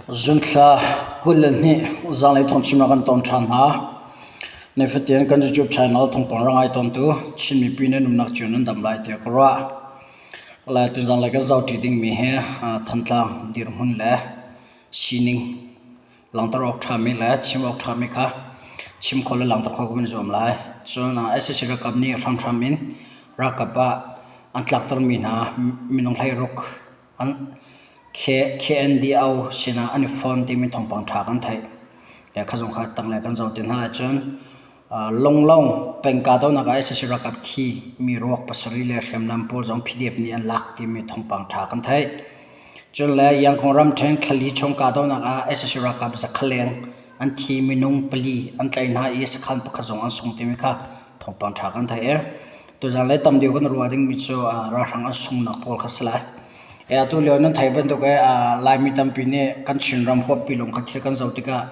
Zunthla 22 zanlei thawngchim ah kan ton ṭhan hna. Nifatin kan YouTube channel thawngpang ra ngai tawntu Chin mipi nan umnak cio nan dam lai tiah ka ruah. Lai tun zanlei kan zohṭi dingmi hi Thantlang dirhmun le sining langhter awk ṭhami le chim awk ṭhami kha chim kho le langhter kho ka van i zuam lai. Cun sac ralkap nih hramhram in ralkap ah an tlaktermi hna minung 16 an KNDO sinah an i fon timi thawngpang ṭha kan theih. Le kha zong kha tanglei kan zoh ti hna ahcun Lunglong peng kahdohnak ah sac ralkap thi mi ruak pasarih le hriamnam pawl zong PDF nih an lak timi thawngpang ṭha kan theih. Cun le Yangon ramṭhen thlali chung kahdohnak ah sac ralkap zakhat leng an thi minung pali an tlaih hna i sakhan pakhat zong an sung timi kha thawngpang ṭha kan theih i tuzaan le tam deuh kan ruah dingmi cu ralhrang an sunghnak pawl kha si lai. Atu lio nan theih bantuk Laimi tampi nih kan Chinram huappi lawng kha thil kan zoh tikah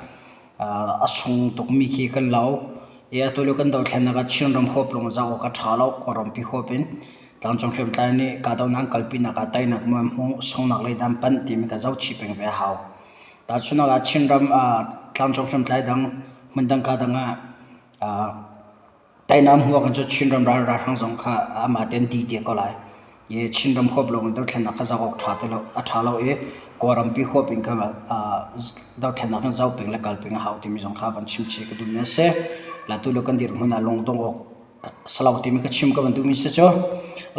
a sung tukmi khi kan lo. I atu lio kan dothlennak ah Chinram huap lawng zoh awk a ṭha lo. Kawlrampi huap in tlangcung hriamtlai nih kahdohnak an kalpinak ah teinak maw an hmuh, sunghnak lei dah an panh timi kha zoh chih peng ve a hau. Tahchunhnak ah Chinram tlangcung hriamtlai dang hmundang kaa dang ah Tainam hmuak in cu Chinram ralhrang zong kha amah tein di te ko lai. I Chinram huap lawng in dothlennak kha zoh awk ṭha ti lo, a ṭha lo i Kawlrampi huap in kha dothlennak in zoh peng le kal peng a hau timi zong kha van chim chih ka duhmi a si. La tu le kan dirhmun ah lungdong awk a si lo timi ka chim ka van duhmi si cu.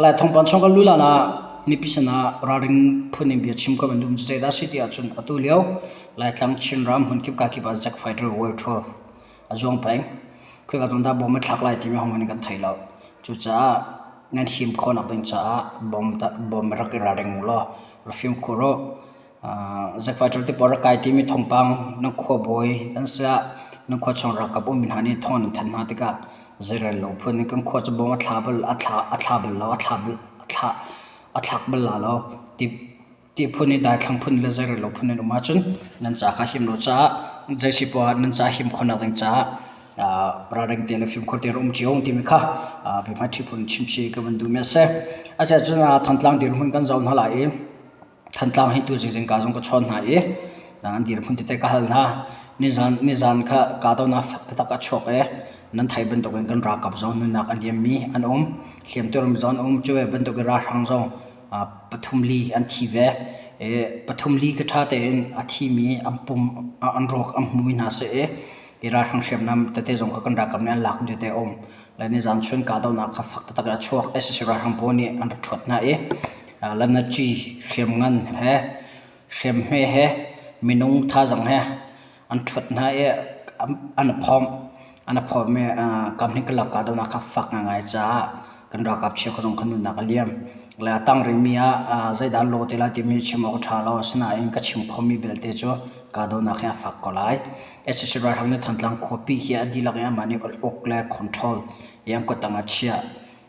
Lai thawngpang chung kan lu lan ah mipi sinah ralring phun in bia chim ka van duhmi cu zeidah a si ti ahcun atu lio Laitlang Chinram hmunkip kakip ah Zack Fighter World Tour a zuang peng. Khoika zawn dah bom a thlak lai timi hohmanh nih kan thei lo. Cucaah nan him khawhnak ding caah bom bom rak i ralring u law rak fimkhur u. Zack fighter te pawl rak kai timi thawngpang nan khuabawi an si ah nan khua chung ralkap ummi hna nih thawng an thanh hna tikah zeirel lo phun in kan khua cu bom a thla bal a thla a thla bal lo a thla a thla a thlak bal la lo ti Ti phun i daithlang phun le zeirel lo phun in um ahcun nan ca kha him lo caah zei si poah nan ca him khawhnak ding caah ralring te le fimkhur tein um cio timi kha biahmaiṭhi phun chimsi ka van duhmi a si. Asiahcun Thantlang dirhmun kan zoh hna lai i Thantlang hi tu zingzing ka zong ka chawn hna i an dirhmun tete ka hal hna. Nizan nizan kha kahdohnak fak taktak a chuak i nan theih bantukin kan ralkap zong nunnak a liammi an um, hliamtuarmi zong an um. Cu ve bantukin ralhrang zong pathum li an thi ve. Pathum li khi ṭha tein a thimi an pum an ruak an hmumi hna si i hi ralhrang hriamnam tete zong kha kan ralkap nih an lak mi tete a um. Le nizan chun kahdohnak kha fak taktak in a chuak. Sac ralhrang pawl nih an rak ṭhuat hna i Lanaci hriamngan he hriamhme he minung thazaang he an ṭhuat hna i an i phomh. An i phomh i kamhnih karlak kahdohnak kha fak ngaingai caah kan ralkap cheukhat zong kha nunnak a liam. Le a tang rihmi ah zeidah an lawh te lai timi chim awk a ṭha lo. Asinain ka chim khomi belte cu kahdohnak hi a fak ko lai. Sac ralhrang nih Thantlang khuapi hi a dihlak in amah nih uk le control i an kuttang ah chiah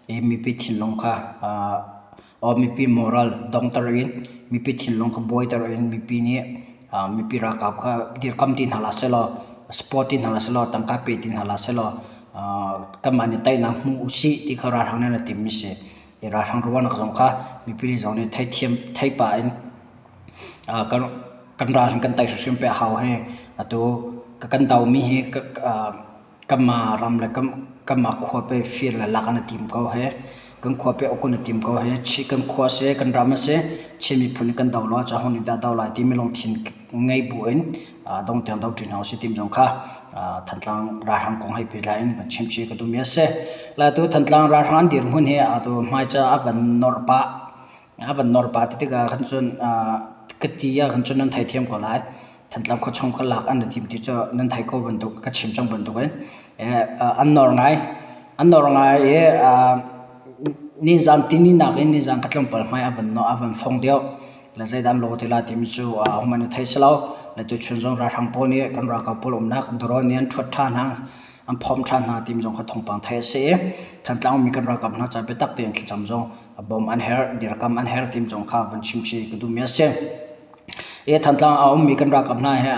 i mipi thinlung kha Aw mipi moral dongter in mipi thinlung kha buaiter in mipi nih mipi ralkap kha dirkam ti hna hlah sehlaw support ti hna hlah sehlaw tangka pe ti hna hlah sehlaw kanmah nih teinak hmu usih ti kha ralhrang nih an i timmi si. Hi ralhrang ruahnak zong kha mipi zong nih theithiam thei pah in kan ral hin kan tei hrimhrim pe a hau hi atu kan domi hi Kanmah ram le kanmah khua pe fir le lak an i tim ko hi. Kan khua pe uk an i tim ko hi. Kan khua si, kan ram a si, Chin miphun nih kan do lo ahcun aho nih dah do lai timi lungthin ngei bu in dong tiang do ṭi hna usih timi zong kha Thantlang ralhrang kong he pehtlai in van chimchih ka duhmi a si. Le atu Thantlang ralhrang an dirhmun hi atu hmaica a van norh pah. A van nor pah ti tikah khan cun ka ti ah khan cun nan theithiam ko lai. Thantlang khuachung kha lak an i tim ti cu nan theih ko bantuk ka chim cang bantukin an nor ngai. An nor ngai i nizan tini nakin nizan ka tlawmpal hmai a van a van fong deuh. Le zeidah an law ti lai timi cu ahohmanh nih theih si lo. Le tuchun zong ralhrang pawl nih kan ralkap pawl umnak drone nih an ṭhuat ṭhan hna. An phomh ṭhan hna timi zong kha thawngpang theih a si i Thantlang ummi kan ralkap hna ca biatak tein thlacam zong bawm an herh, dirkam an herh timi zong kha van chimchih ka duhmi a si. I Thantlang a ummi kan ralkap hna hi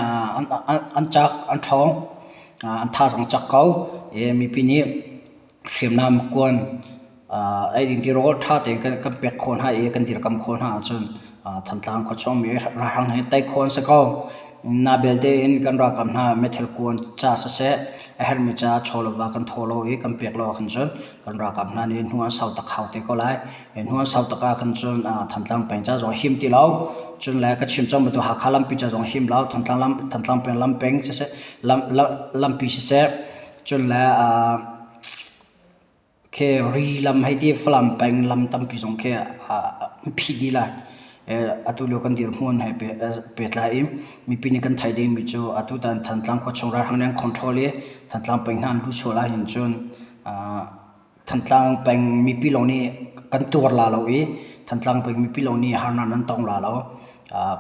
an cak, an ṭhawng, an thazaang cak ko. I mipi nih hriamnam kuan eiding tirawl ṭha tein kan pek khawh hna i kan dirkam khawh hna ahcun Thantlang khuachung mi ralhrang hi tei khawh an si ko. Na belte in kan ralkap hna meithal kuan ca siseh a herhmi ca chaw le va kan thaw lo i kan pek lo ahkhan cun kan ralkap hna nih hnu an sau tak hau te ko lai. Hnu an sau tak ahkhan cun Thantlang peng ca zong a him ti lo. Cun le ka chim cang bantuk Hakha lampi ca zong a him lo. Thantlang lam Thantlang peng lam peng siseh lam lampi siseh cun le Khi ri lam hei ti Falam peng lam tampi zong khi an phih dih lai. Atu lio kan dirhmun he pehtlai in mipi nih kan theih dingmi cu atutan Thantlang khuachung ralhrang nih an control i Thantlang peng hna an luh sual ahhin cun Thantlang peng mipi lawng nih kan tuar la lo i Thantlang peng mipi lawng nih harnak nan tong la lo.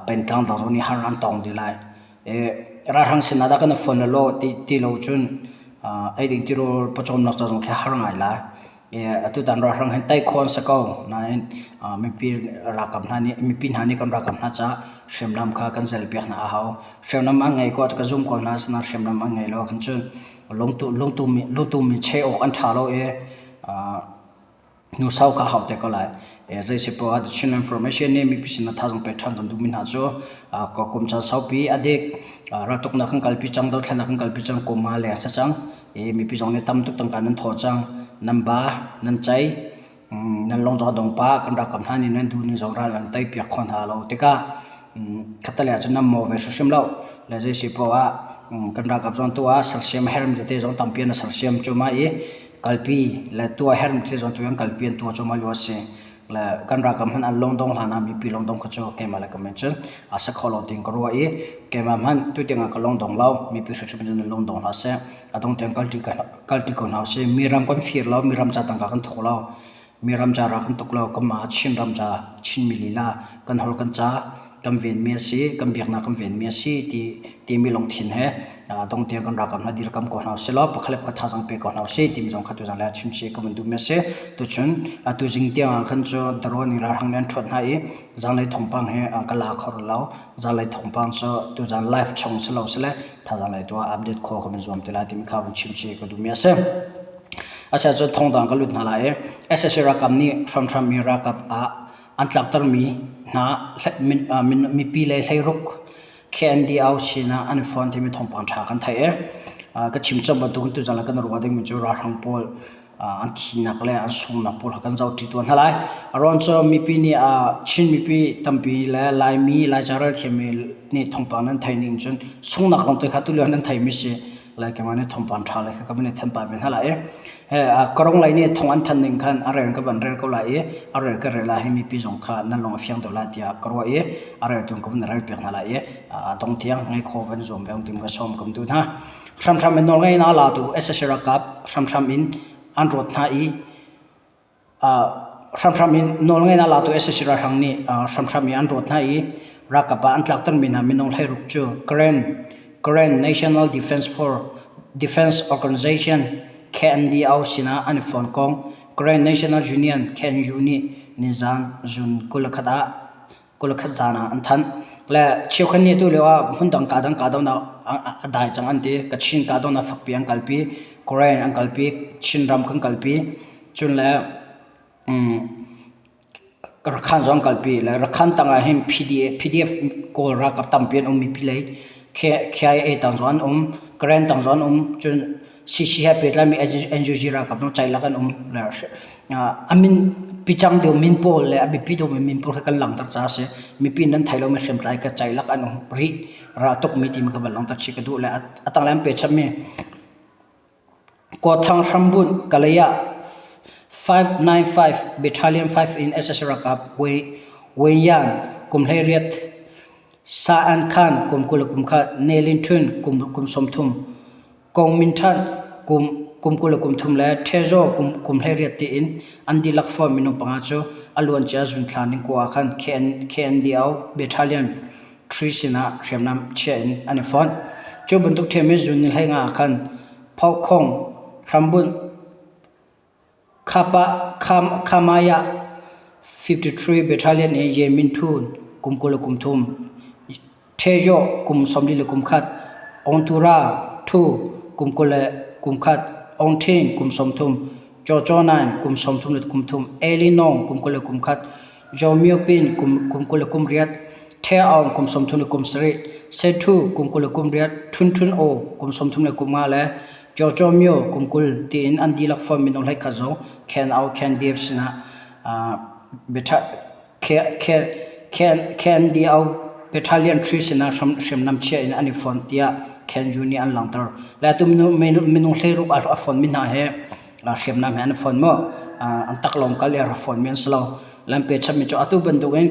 Pengtlang dang zong nih harnak an tong dih lai. Ralhrang sinah dah kan i fon law ti lo cun eiding tirawl pawcawmnak ca zong khi a har ngai lai. Atutan ralhrang hin tei khawh an si ko nain mipi ralkap hna nih mipi hna nih kan ralkap hna caah hriamnam kha kan zelpiak hna a hau. Hriamnam an ngei ko ka zum ko hna asinain hriamnam an ngei lo ahkhan cun lungtum in cheh awk an ṭha lo i Hnusau kha hau te ko lai. Zei si poah The Chin Information nih mipi sinah thazaang pek ṭhan kan duhmi hna cu kum caan saupi a dik. Raltuknak kan kalpi cang, dothlennak kan kalpi cang, kum nga leng si cang. Mipi zong nih tam tuk tangka nan thawh cang. Nan ba, nan cei, nan lung zong a dong pah. Kan ralkap hna nih nan duh ning zong ral an tei piak kho hna lo tikah khattelei ahcun nan maw ve hrimhrim lo. Le zei si poah kan ralkap zong tu ah sersiam a herhmi tete zong tampi an sersiam cuahmah i kalpi le tuah herhmi thil zong tu an kalpi an tuah cuahmah lio a si. Le kan ralkap hmanh an lungdong hlan ah mipi lungdong kha cu keimah le ka men cun a si kho lo tiin ka ruah i keimah hmanh tutiang ah ka lungdong lo mipi hrimhrim cun nan lungdong hlah seh. A dong tiang kalṭi kalṭi ko hna usih. Mi ram kan fir lo, mi ram ca tangka kan thawk lo. Mi ram ca rak kan tuk lo. Kanmah Chin ram ca Chinmi lila kan holh kan ca kan venmi a si, kan biaknak kan venmi a si ti timi lungthin he dong tiang kan ralkap hna dirkam ko hna usih law pakhat le pakhat thazaang pe ko hna usih timi zong kha tuzan le chim chih ka van duhmi a si. Tuchun tuzing tiang ah khan cu drone in ralhrang nih an ṭhuat hna i zanlei thawngpang he ka la kho rih lo. Zanlei thawngpang cu tuzan live chung si lo sile thazaang lei tu ah update khawh ka van zuam te lai timi kha van chim chih ka duhmi a si. Asiahcun thongdang ka lut hna lai i sac ralkap nih hramhram in ralkap ah an tlaktermi hna mipi le hleiruk KNDO sinah an i fon timi thawngpang ṭha kan theih i ka chim cang bantukin tuzan ah kan ruah dingmi cu ralhrang pawl an thihnak le an sunghnak pawl kha kan zohṭi tuah hna lai. A ruang cu mipi nih Chin mipi tampi le Laimi, Laica rel thiammi nih thawngpang nan theih ning cun sunghnak lawngte kha tulio nan theimi si. Lai keimah nih thawngpang ṭha le kha ka van i thanh pah ve hna lai i Karong lei nih thawng an thanh ning khan a rel ka van rel ko lai i a rel ka rel ah hin mipi zong kha nan lung a fiang deuh lai tiah ka ruah i a reltu ka van rel piak hna lai i a dong tiang ngei kho van zuam ve tim ka sawm kam duh hna. Hramhram in nawlngeihnak a latu sac ralkap hramhram in an rawt hna i Hramhram in nawlngeihnak latu sac ralhrang nih hramhram in an rawt hna i ralkap ah an tlaktermi hna minung 16 cu Karen, Karen National Defense Force Defense Organization KNDO sinah an i fon kong Karen National Union KNU nih nizan June 21 ah 21 zan ah an thanh. Le cheukhat nih atu lio ah hmundang kaadang kahdohnak a dai cang an ti. Kachin kahdohnak fakpi an kalpi, Karen an kalpi, Chinram kan kalpi. Cun le Rakhan zong an kalpi. Le Rakhan tang ah hin PDF Kawl ralkap tampi an um mipi lei. KIA tang zong an um, Karen tang zong an um. Cun CC he pehtlaimi NUG ralkap zong ceilak an um. A min picang deuh min pawl le a biapi deuhmi min pawl kha kan langhter caah a si. Mipi nan theih lomi hriamtlai kha ceilak an um rih. Raltukmi timi kha van langhter chih ka duh le a tanglei an pechanmi Kawthang hrambunh Kalay ah 595 Battalion 5 in sac ralkap Wei Yan kum 18, Sa An Khan kum 20 le kum khat, Ne Lin Htun kum 30, Kong Min Thant kum 23 le Ṭhezaw kum 18 tiin an dihlak fonh minung panga cu a luancia zunthla ningkua ah khan KNDO Battalion 3 sinah hriamnam chia in an i fonh. Cu bantuk ṭhiam in zun ni 15 ah khan Phaukhong hrambunh Khamaya 53 Battalion in Ye Min Htun kum 23, Ṭheyaw kum 41, Aung Tura Thu kum 21, Aung Ṭhin kum 30, Kyaw Kyaw Naing kum 33, Eli Nawng kum 21, Zaw Myo Pin kum 28, Ṭhe Aung kum 37. Sethu kum 28, Htun Htun Oo kum 35 le Kyaw Kyaw Myo kum 20 tiin an dihlak fonh minung 11 zong KNO KNDF sinah KNDO Battalion 3 sinah hriamnam chiah in an i fonh tiah KNU nih an langhter. Le atu minung 16 a fonhmi hna hi hriamnam he an i fon maw? An taklawng kal i a rak fonmi an si lo. Lam pechanmi cu atu bantukin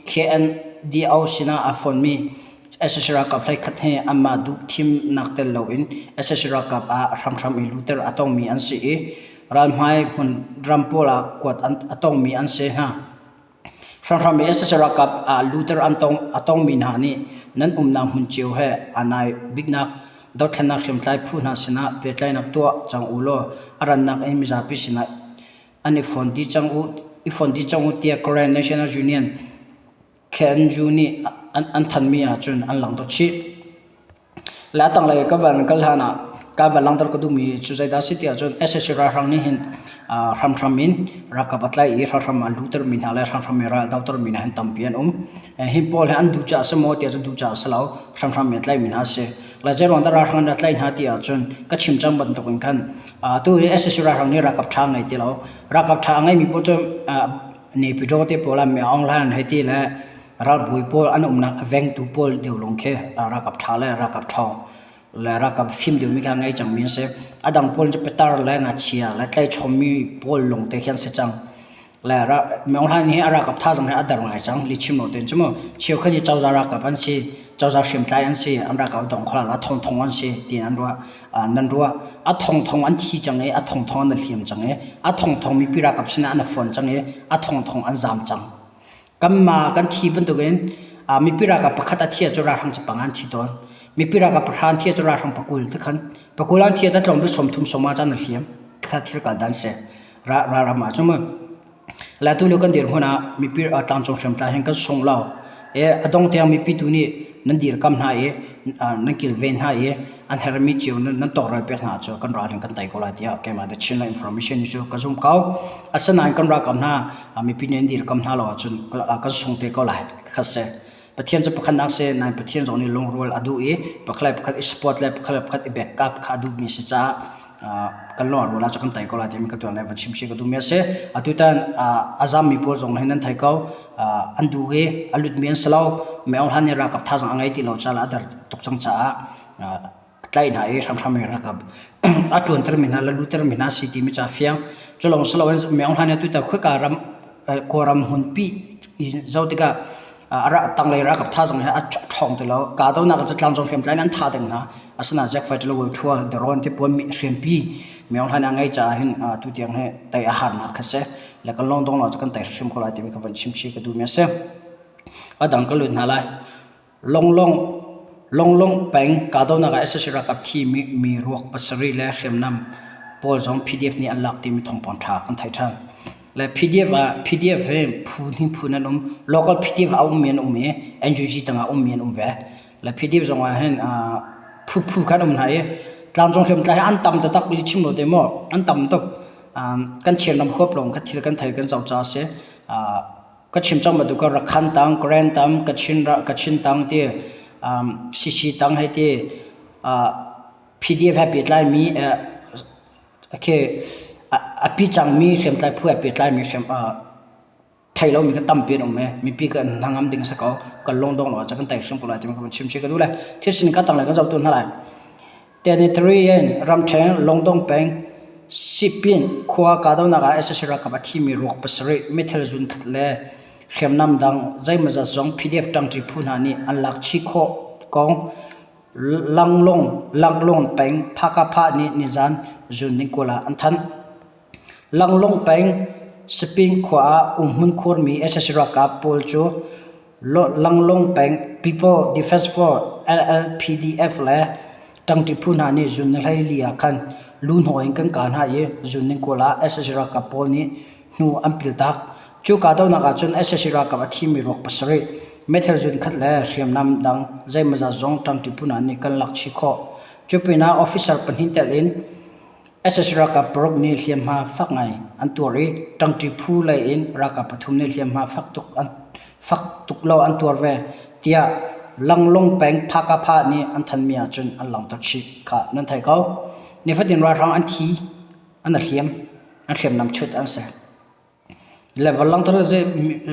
KNDO sinah aa fonmi sac ralkap hleikhat he anmah duh thimnak tel loin sac ralkap ah hramhram i luhter a tongmi an si i ralhmai hmun ram pawl ah kuat a tongmi an si hna. Hramhram i sac ralkap ah luhter a tongmi hna nih nan umnak hmun cio he aa nai biknak dothlennak hriamtlai phu hna sinah pehtlaihnak tuah cang u law a rannak in mizapi sinah an i fon dih cang u, i fon dih cang u tiah Karen National Union KNU nih an thanmi ahcun an langhter chih. Le a tanglei ka van kal hlan ah ka van langhter ka duhmi cu zeidah a si ti ahcun sac ralhrang nih hin hramhram in ralkap a tlaih i hramhram a luhtermi hna le hramhram in ral a dohtermi hna hin tampi an um. Hi pawl hi an duh caah a si maw tiah cun duh caah a si lo. Hramhram in a tlaihmi hna a si. Le zeiruang dah ralhrang nih a tlaih hna ti ahcun ka chim cang bantuk in khan atu hi sac ralhrang nih ralkap ṭha a ngei ti lo. Ralkap ṭha a ngeimi pawl cu Naypyidaw te pawl ah mi Aung Hlaing hei ti le ralbawi pawl an umnak a vengtu pawl deuh lawng khi ralkap ṭha le ralkap ṭhawng le ralkap fim deuhmi kha ngei cangmi an si. A dang pawl cu pitar le ngakchia le tlaihchawmmi pawl lawng te khi an si cang. Le Mi Aung Hlaing hi a ralkap thazaang hi a der ngai cang lihchim lo tein cu mu. Cheukhat hi cozah ralkap an si, cozah hriamtlai an si, an ralkap dong kho la thongthong an si tiin an ruah. Nan ruah. A thongthong an thi cang i a thongthong an i hliam cang i a thongthong mipi ralkap sinah an i fon cang i a thongthong an zaam cang. Kanmah kan thi bantukin mipi ralkap pakhat a thi ahcun ralhrang cu panga an thi tawn. Mipi ralkap pahra an thi ahcun ralhrang pakul tikhan pakul an thi ahcun tlawm bik 30 sawma caan an hliam. Tikha thil kal dan si. Ralram ah cun mu. Le atu lio kan dirhmun ah mipi tlangcung hriamtlai hin kan sung lo. I a dong tiang mipi tu nih nan dirkam hna i nan kilven hna i an herhmi cio nan tawlrel pek hna cu kan ral in kan tei ko lai tiah keimah The Chinland Information cu ka zum ko. Asinain kan ralkap hna mipi nih an dirkam hna lo ahcun kan sung te ko lai. Kha si. Pathian cu pakhatnak si nain Pathian zong nih lungrual a duh i pakhat le pakhat i support le pakhat le pakhat i backup kha a duhmi a si caah kan lung a rual ahcun kan tei ko lai timi ka tuan le van chim chih ka duhmi a si. Atutan a zammi pawl zong hi nan thei ko. An duh i a lutmi an si lo. Meo hlan nih ralkap thazaang a ngei ti lo caah a der tuk cang caah a tlaih hna i hramhram in ralkap a ṭuantermi hna le lutermi hna si timi cu a fiang. Cu lawng si loin Meo hlan nih atutan khoika ram Kawlram hmunpi i zoh tikah tanglei ralkap thazaang he a ṭhawng ti lo. Kahdohnak ah cu tlangcung hriamtlai in an thah ding hna. Asinain Zack Fighter le Withua Daron ti pawl hriampi Myo Hlan a ngei caah hin atu tiang hi tei a harnak kha si. Le kan lawng dong lo cu kan tei hrim ko lai timi kha van chim chih ka duhmi a si. A dang ka lut hna lai. Longlong Longlong peng kahdohnak ah sac ralkap thi mi ruak pasarih le hriamnam pawl zong PDF nih an lak timi thawngpang ṭha kan theih ṭhan. Le PDF ah PDF hi phu hnih phu an um. Local PDF a ummi an um i NUG tangah ummi an um ve. Le PDF zong ah hin phu phu khan um hna i tlangcung hriamtlai hi an tam taktak i chim lo te maw an tam tuk. Kan Chinram huap lawng kha thil kan thei kan zoh caah a si. Ka chim cang bantuk kha Rakhan tang, Karen tang, Kachin, Kachin tang ti um, CC tang hei ti uh, PDF he pehtlaimi uh, okay, a pi cangmi hriamtlai phu he pehtlaimi hriam uh, thei lomi kha tampi an um i mipi kan hnangam ding si ko kan lung dong lo ahcun kan tei hrim ko lai timi ka chim chih ka duh le thil sining ka tang le kan zoh tu hna lai. Territory in ramṭhen Lungdong peng Sipin khua kahdohnak ah sac ralkap a thimi ruak pasarih meithal zunkhat le hriamnam dang zeimawzat zong PDF ṭangṭi phu hna nih an lak chih khawh kong Langlong Langlong peng Phakapha nih nizan June ni 20 ah an thanh. Langlong peng Sipin khua ah umhmun khuarmi sac ralkap pawl cu Langlong peng People Defense Force LLPDF le ṭangṭi phu hna nih zun ni 14 ah khan luhhnawh in kan kah hna i zun ni 20 ah sac ralkap pawl nih hnu an piltak. Cu kahdohnak ah cun sac ralkap a thimi ruak pasarih, meithal zun khat le hriamnam dang zeimawzat zong ṭangṭi phu hna nih kan lak chih khawh. Cu pinah officer pahnih telh in Sac ralkap paruk nih hliamhma fak ngai an tuar i ṭangṭi phu lei in ralkap pathum nih hliamhma fak tuk lo an tuar ve, tiah. Langlung peng Phakapha nih an thanmi ahcun an langhter chih kha nan theih ko. Nifatin ralhrang an thi, an i hliam, an hriamnam chut an si. Le va langhter zei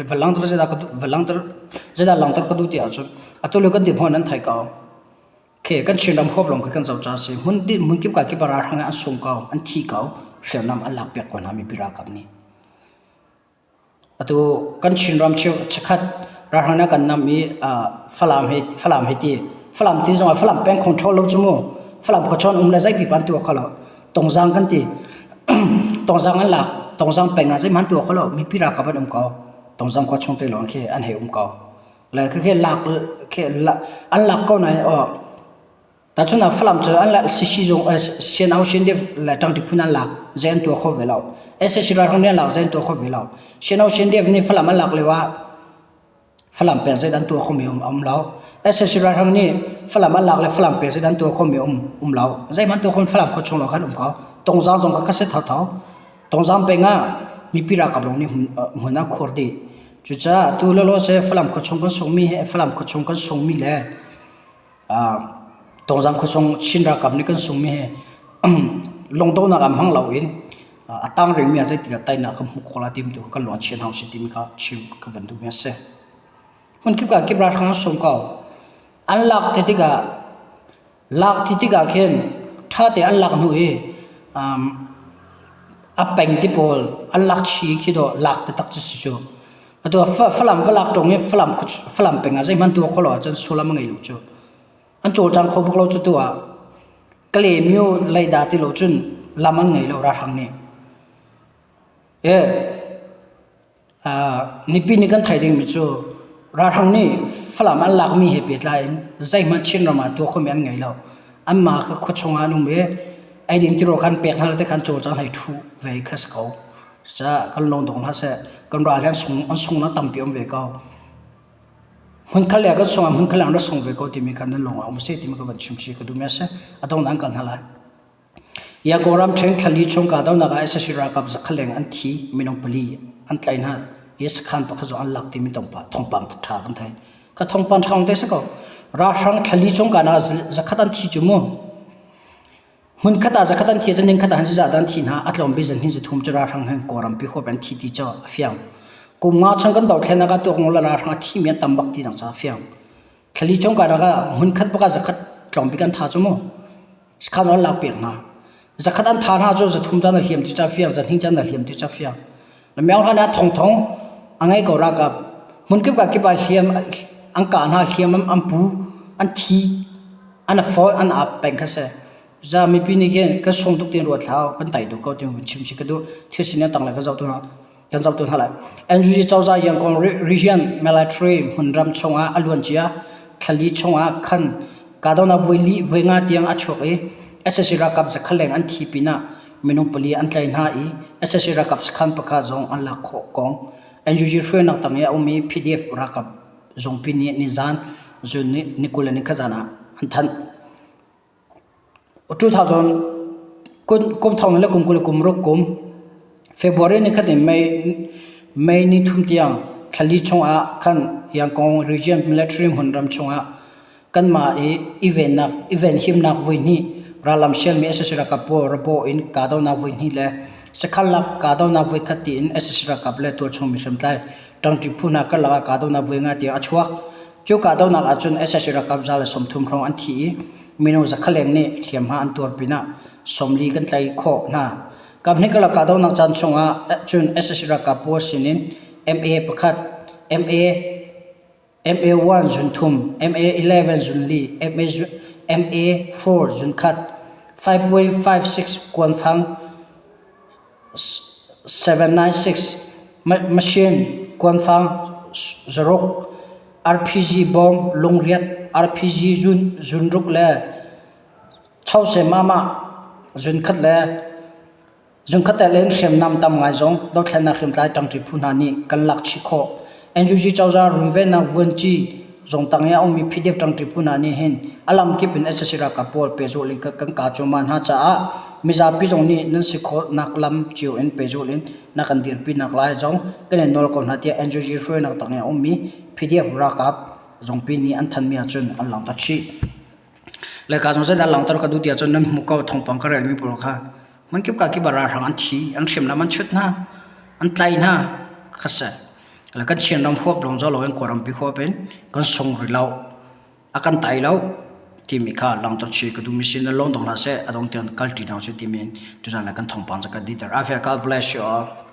va langhter zeidah ka duh va langhter zeidah langhter ka duh ti ahcun atu lio kan dirhmun nan theih ko. Khi kan Chinram huap lawng khi kan zoh ca si. Hmun hmun kip ka kip ah ralhrang an sung ko, an thi ko, hriamnam an lakpiak ko hna mipi ralkap nih. Atu kan Chinram chikkhat ralhrang nih a kan nam i Falam hi Falam hi ti Falam ti zongah Falam peng control lo cu mu. Falam khuachawn um le zeipipa an tuah kho lo. Tongzang kan ti. Tongzang an lak. Tongzang peng ah zeihmanh tuah kho lo. Mipi ralkap an um ko. Tongzang khua chung te lawng khi an hei um ko. Le khikhi lak khi an lak ko nain aw Tahchun ah Falam cu an lak sizung CNO CNDF le ṭangṭi phun an lak zei an tuah kho ve lo. SAC ralhrang nih an lak zei an tuah kho ve lo. CNO CNDF nih Falam an lak lio ah Falam peng zei an tuah khomi um um lo. SAC ralhrang nih Falam an lak le Falam peng zei an tuah khomi um um lo. Zeihmanh tuah khomi Falam khuachung lawng khan um ko. Tongzang zong kha kha si thotho. Tongzang peng ah mipi ralkap lawng nih hmun an khuar dih. Cucaah tu lawlaw se Falam khuachung kan sungmi he Falam khuachung kan sungmi le Tongzang khuasung Chin ralkap nih kan sungmi hi lungdonak ah hmang loin a tang rihmi ah zeitindah teinak kan hmuh khawh lai timi tu kan lung a chia hna usih timi kha chim ka van duhmi a si. Hmunkip ah kip ralhrang an sung ko. An lak ti tikah lak ti tikah khin ṭha tein an lak hnu i a peng ti pawl an lak chih khi dawh lak taktak cu si cu. Atu Falam va lak ṭung i Falam Falam peng ah zeihmanh tuah khawh lo ahcun sullam a ngei lo cu. An cawlcang kho bak lo cu tu ah Kalaymyo leida ti lo cun lam an ngei lo ralhrang nih. E mipi nih kan theih dingmi cu ralhrang nih Falam an lakmi he pehtlai in zeihmanh Chinram ah tuah khomi an ngei lo. Anmah kha khuachung ah an um i eidin tirawl khan pek hna lo te khan cawlcang hei ṭhu ve kha si ko. Cucaah kan lung dong hlah seh. Kan ral hi an sung an sungnak tampi um ve ko. Hmunkhat le kan sung ah hmunkhat le an rak sung ve ko timi kha nan lung ah um seh timi ka van chim chih ka duhmi a si. A dongnak an kal hna lai. Yangon ramṭhen thlali chung kahdohnak ah sac ralkap zakhat leng an thi, minung pali an tlaih hna i sakhan pakhat zong an lak timi thawngpang ṭha kan thei. Ka thawngpang ṭha te si ko. Ralhrang thlali chung kahnak ah zakhat an thi cu mu. Hmunkhat ah zakhat an thi ahcun ningkhat ah hin zeizah dah an thih hna? A tlawm bik zan hin zathum cu ralhrang hin Kawlrampi huap an thi ti cu a fiang. Kum nga chung kan dothlennak ah tuak le ralhrang a thimi an tam bak tinak cu a fiang. Thlali chung karlak ah hmunkhat bak ah zakhat tlawm bik an tha cu mu. Sakhan an lak piak hna. Zakhat an tha hna cu zathum caan a hliam ti cu a fiang, zahnih caan a hliam ti cu a fiang. Myo hlan ah thongthong a ngei ko ralkap. Hmunkip ka kip ah hliam an kah hna, hliam an pu, an thi. An a fawl an ap peng kha si. Za mipi nih khin kan sung tuk tiin ruat hlah kan tai duh ko ti vun chim si ka duh. Thil sining tang le kan zoh tu hna kan zoh tu hna lai. NUG cozah Yangon region military hmunram chungah a luancia thlali chungah khan kahdohnak voi li voi nga tiang a chuak i sac ralkap zakhat leng an thi pinah minung pali an tlaih hna i sac ralkap sakhan pakhat zong an lak khawh kong NUG hruainak tang i a ummi PDF ralkap zungpi nih nizan zun nih ni 20 le ni khat zan ah an thanh. 2000 kum thong le kum 20 le kum ruk kum February ni khat in May May ni thum tiang thlali chungah khan Yangon Region Military hmunram chungah kanmah i i vennak i venhimnak voi hnih rallam sialmi sac ralkap pawl rabaw in kahdohnak voi hnih le sakhan lak kahdohnak voi khat tiin sac ralkap le tualchung mi hriamtlai ṭangṭi phu hna karlak ah kahdohnak voi nga tiang a chuak. Cu kahdohnak ahcun sac ralkap 130 hrawng an thi i minung zakhat leng nih hliamhma an tuar pinah 40 kan tlaih khawh hna. Kaphnih karlak kahdohnak caan chungah cun sac ralkap pawl sinin MA pakhat, MA MA1 zun thum, MA11 zun li, MA MA4 zun khat, 5.56 kuanfang 796 machine kuanfang zaruk, RPG bawm lungriat, RPG zunruk le chose mama zunkhat le Zungkhat tel in hriamnam tam ngai zong dothlennak hriamtlai ṭangṭi phu hna nih kan lak chih khawh. NUG cozah runvennak vuanci zung tang i a ummi PDF ṭangṭi phu hna nih hin a lamkip in sac ralkap pawl pehzulh in kan kah cuahmah hna caah mizapi zong nih nan si khawhnak lam cio in pehzulh in na kan dirpinak lai zong kan in nawl ko hna tiah NUG hruainak tang i a ummi PDF ralkap. Zungpi nih an thanmi ahcun an langhter chih. Le ka zong zeidah langhter ka duh ti ahcun nan hmuh ko thawngpang ka relmi pawl kha hmunkip ka kip ah ralhrang an thi, an hriamnam an chut hna, an tlai hna kha si. Le kan Chinram huap lawng zo loin Kawlrampi huap in kan sung rih lo, a kan tai lo timi kha langhter chih ka duhmi si. Nan lawng dong hlah seh, a dong tiang kal ṭi hna usih timi in tuzaan le kan thawngpang cu kan diter. Afia God bless you all.